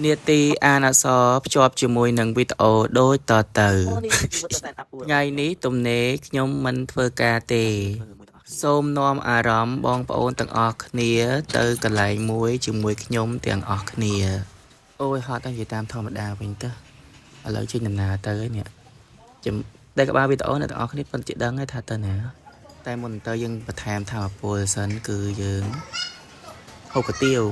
នាទីអានអក្សរភ្ជាប់ជាមួយនឹងវីដេអូដូចតទៅ ថ្ងៃនេះទំនេរខ្ញុំមិនធ្វើការទេ សូមនាំអារម្មណ៍បងប្អូនទាំងអស់គ្នាទៅកន្លែងមួយជាមួយខ្ញុំទាំងអស់គ្នា អូយហត់តែនិយាយតាមធម្មតាវិញទៅឥឡូវចេញដំណើរទៅហើយនេះចាំតែក្បាលវីដេអូអ្នកទាំងអស់គ្នាពិតជាដឹងហើយថាទៅណា តែមុននឹងទៅយើងបន្ថែមថាមពលសិនគឺយើងហូបកាទៀវ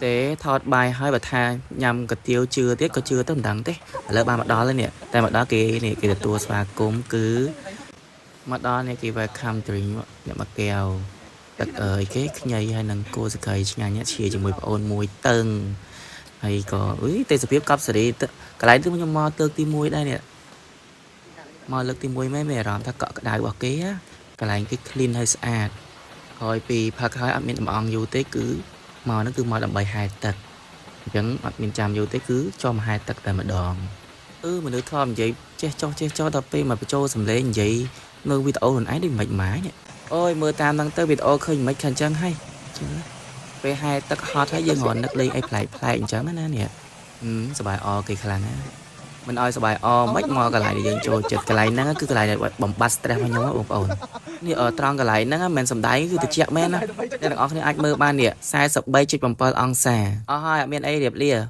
ទេថតបាយហើយបើថាញ៉ាំកាទៀវជឿទៀតក៏ជឿទៅមិនដឹងទេឥឡូវបានមកដល់ហើយនេះតែមកដល់គេនេះគេទទួលស្វាគមន៍គឺមកដល់នេះគេ welcome drink អ្នកមកកែវទឹកអើយគេខ្ញីហើយនឹងគោសកីឆ្ងាញ់ឈៀជាមួយប្អូនមួយតឹងហើយក៏អុយទេសភាពកប់សេរីកន្លែងនេះខ្ញុំមកលើកទី1ដែរនេះមកលើកទី1មែនមានអារម្មណ៍ថាកក់ក្ដៅរបស់គេណាកន្លែងគេ clean ហើយស្អាតក្រោយពីផឹកហើយអត់មានតំអងយូរទេគឺមកហ្នឹងគឺមកដើម្បីហែលទឹកអញ្ចឹងអត់មានចាំយូរទេគឺចូលមកហែលទឹកតែម្ដងអឺមនុស្សធ្លាប់និយាយចេះចុះចេះចុះដល់ពេលមកបញ្ចូលសំឡេងនិយាយនៅវីដេអូខ្លួនឯងដូចមិនម៉ាញអូយមើលតាមហ្នឹងទៅវីដេអូឃើញមិនខាងអញ្ចឹងហើយជឿពេលហែលទឹកហត់ហើយយើងរត់នឹកលេងអីប្លែកប្លែកអញ្ចឹងណានេះសប្បាយអគេខ្លាំងណាមិនឲ្យសប្បាយអមិនមកកន្លែងដែលយើងចូលចិត្តកន្លែងហ្នឹងគឺកន្លែងដែលបំបត្តិ stress របស់ខ្ញុំបងប្អូននេះត្រង់កន្លែងហ្នឹងមិនមែនសំដែងគឺត្រជាក់មែនណាអ្នកទាំងអស់គ្នាអាចមើលបាននេះ43.7អង្សាអស់ហើយអត់មានអីរៀបលា។